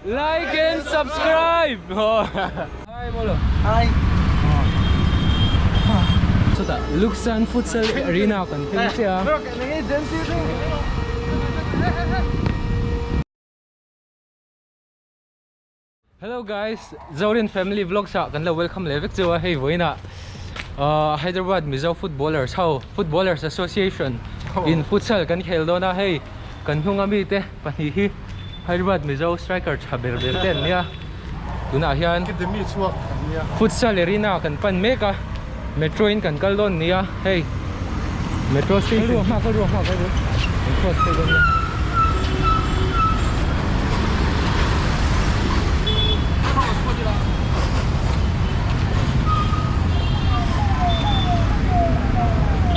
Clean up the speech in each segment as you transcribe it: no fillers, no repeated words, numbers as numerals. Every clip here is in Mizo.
Like and subscribe! Hi bolo. Hi. Chutah Luxan Futsal Arena kan thleng chiah a. Hello guys, Zorin Family Vlogs ah kan lo welcome leh vek chu a hei vawiinah Hyderabad Mizo Footballers ho Footballers Association in futsal kan khel dawn a hei kan hnung ami te pahnih hi Hyderabad Mizo striker tha ber ber te an nia tunah hian futsal arena kan pan mek a metro in kan kal dawn nia hei metro station kan cross phei dawn nia.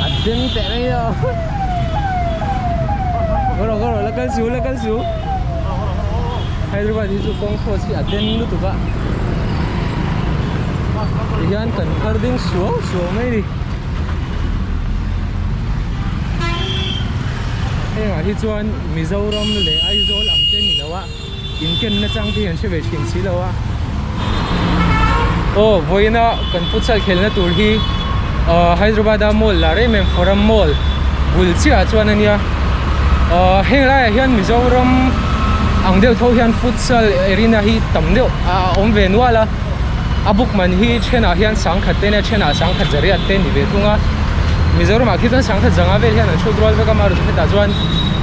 A ding teh mai a Gawrh gawrh la kal su la kal su Hyderabad hi chu kawng cross hi a den lutuk a tihian kan phar ding suau suau mai ni hengah hi chuan Mizoram leh Aizawl ang te ni lo a inken nachang te hi an hre ve thin si lo a aw vawiina kan futsal khelna tur hi ahh Hyderabad a mall lar em em Forum mall bul chiah ah chuan a nia ahh heng laiah hian Mizoram ang deuh tho hian futsal arena hi tam deuh a awm ve nual a a buk man hi thenah hian sangkhat te nia thenah sangkhat zariat te ni ve thung a Mizoram ah khi chuan sangkhat zanga vel hian an chhut rual vek a amaherawhchu hetah chuan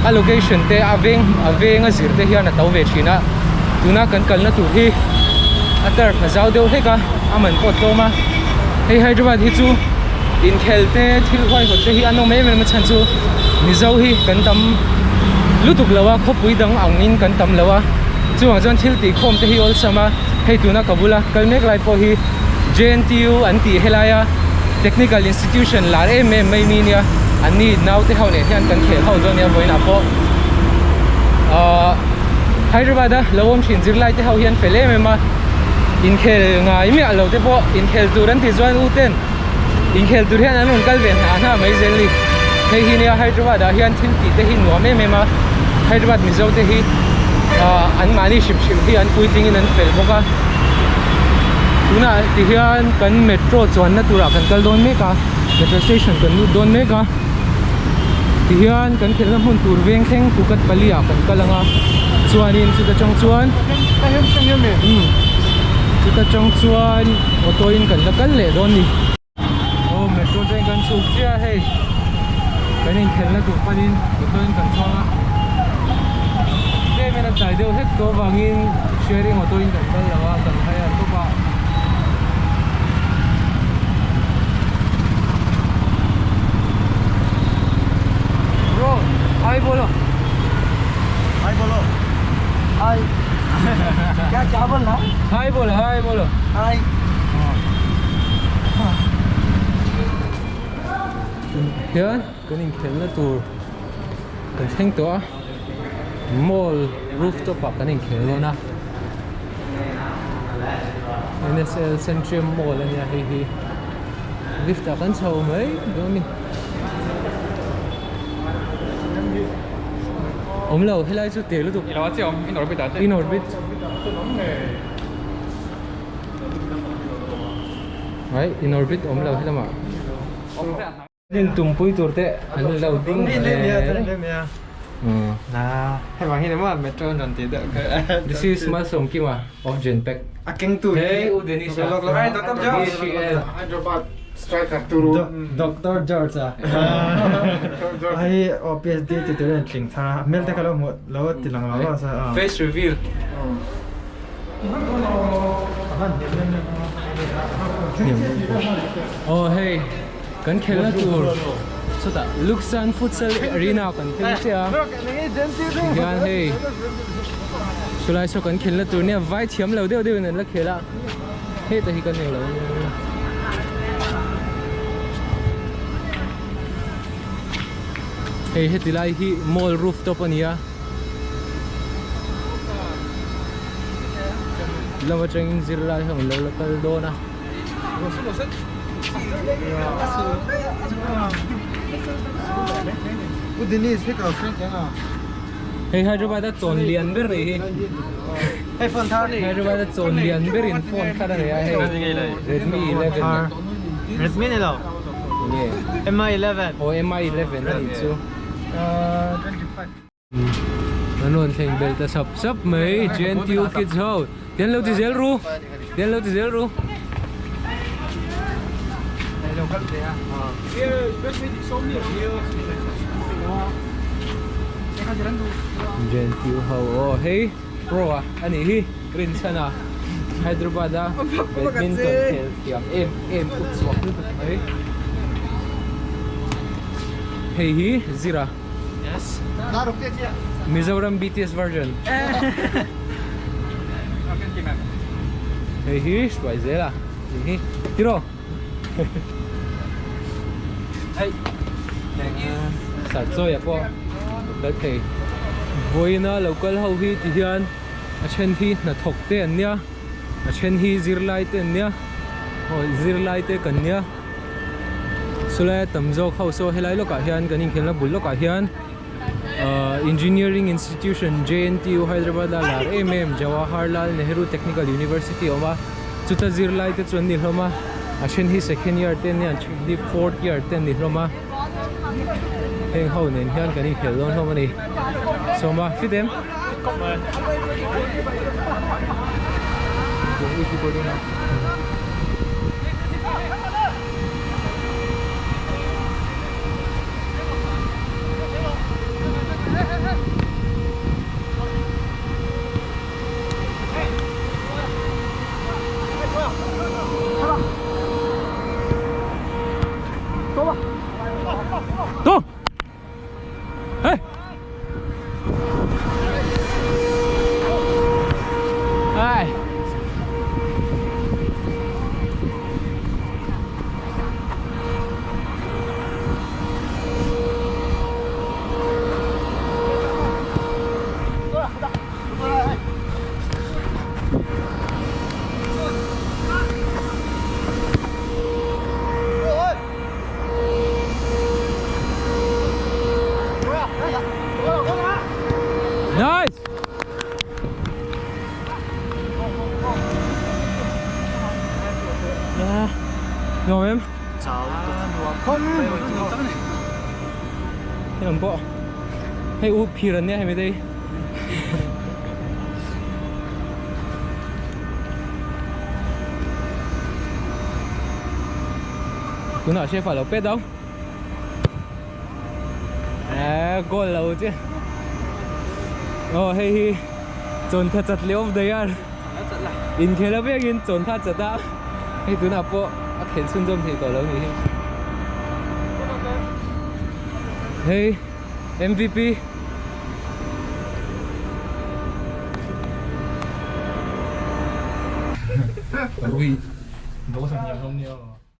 a location te a veng a veng a zir te hian a to ve thin a tuna kan kalna tur hi a turf a zau deuh hlek a a man pawh a tlawm a hei Hyderabad hi chu inkhel te thil huaihawt te hi a nawm em em a chhan chu Mizo hi kan tam lutuk lo a khawpui dang angin kan tam lo a chuvang chuan thil tih khawm te hi awlsam a hei tuna ka bula kal mek lai pawh hi J_N_T_U an tih helai a technical institution lar em em mai mi nia an ni naute ho nen hian kan khel ho dawn nia vawiinah pawh ahh Hyderabad a lo awm thin zirlai te ho hian fel em em a inkhel ngai miah lo te pawh inkhel tur an tih chuan u ten inkhel tur hian an rawn kal ve hna hna mai zel ni hei hi nia Hyderabad ah hian thil tih te hi nuam em em a Hyderabad Mizo te hi ahh an mahni hrim hrim hi an puitling in an fel bawk a tunah ti hian kan metro chuanna turah kan kal dawn mek a metro station kan lut dawn mek a ti hian kan khelhna hmun tur veng thleng kukat pali ah kan kal ang a chuanin chuta tang chuan umm chuta tang chuan auto in kan la kal leh dawn a ni. Aw metro train kan chhuk chiah a hei kan inkhelhna tur panin auto in kan chuang a tlem in a tlai deuh hlek tawh avangin sharing auto in kan kal lo a kan hire tawp a. Bro hi bolo Hi bolo Hi Kya kya bolna Hi bolo hi bolo Hi Hian kan inkhelhna tur kan thleng tawh a mall rooftop ah kan inkhel dawn a N_S_L Centrium mall a nia hei hi lift ah kan chho mai dawn a ni awm lo helai chu te lutuk in orbit Ai in orbit awm lo helamah in tumpui tur te an lo ding This is Malsawmkima of Genpact Hey U Denisa Hyderabad striker turu Doctor George a hei aw PhD ti tur hian tling thar a hmel te kha lo hmuh lo ti lang lo lo sa Face reveal Aw hei kan khelna tur chutah Luxan Futsal Arena kan thleng chiah a tihian hei chulai saw kan khelna tur nia vai thiam lo deuh deuhin an la khel a heta hi kan englo hei heti lai hi mall rooftop a ni a. Lam atangin zirlai ho an lo la kal dawn a. Hei Hyderabad a chawn lian ber nih hi. Hei phone thar ni. Hyderabad a chawn lian ber in phone thar a nei a hei Redmi 11. Redmi ni lo. Nge. Mi 11. Aw Mi 11 a nih chu. 25. An rawn thleng belh ta sap sap mai JNTU kids ho. Tian lo ti zel ru. Tian lo ti zel ru. JNTU ho aw hei pro a ani hi Rinchhan a Hyderabad a badminton khel thiam em em ut chhuak lutuk mai. Hei hi Zira. Yes. Mizoram BTS version. Hei hi hruai zel a ni hi tiraw. Hei. Sar chawi a pawh kal thei. Vawiina local ho hi ti hian a then hi hnathawk te an nia a then hi zirlai te an nia aw zirlai te kan nia. Chulai a tam zawk ho saw helai lawkah hian kan inkhelhna bul lawkah hian ahh engineering institution J_N_T_U Hyderabad a lar em em Jawaharlal Nehru Technical University a awm a chuta zirlai te chu an ni hlawm a a then hi second year te an nia a then hi fourth year te an ni hlawm a heng ho nen hian kan inkhelh dawn hlawm a ni sawma fit em. Go! Hey! Ai. Nice! À, ngon em. Thế làm bộ. Hay u phir anh hay mấy đây. Tunah chef ah lo pet ang eh goal lo che aw hei hi chawn tha chat leh awm daih a inkhel apiangin chawn tha chat a hei tunah pawh a khelh chhunzawm thei tawh lo a nih hi hei M_V_P Ui.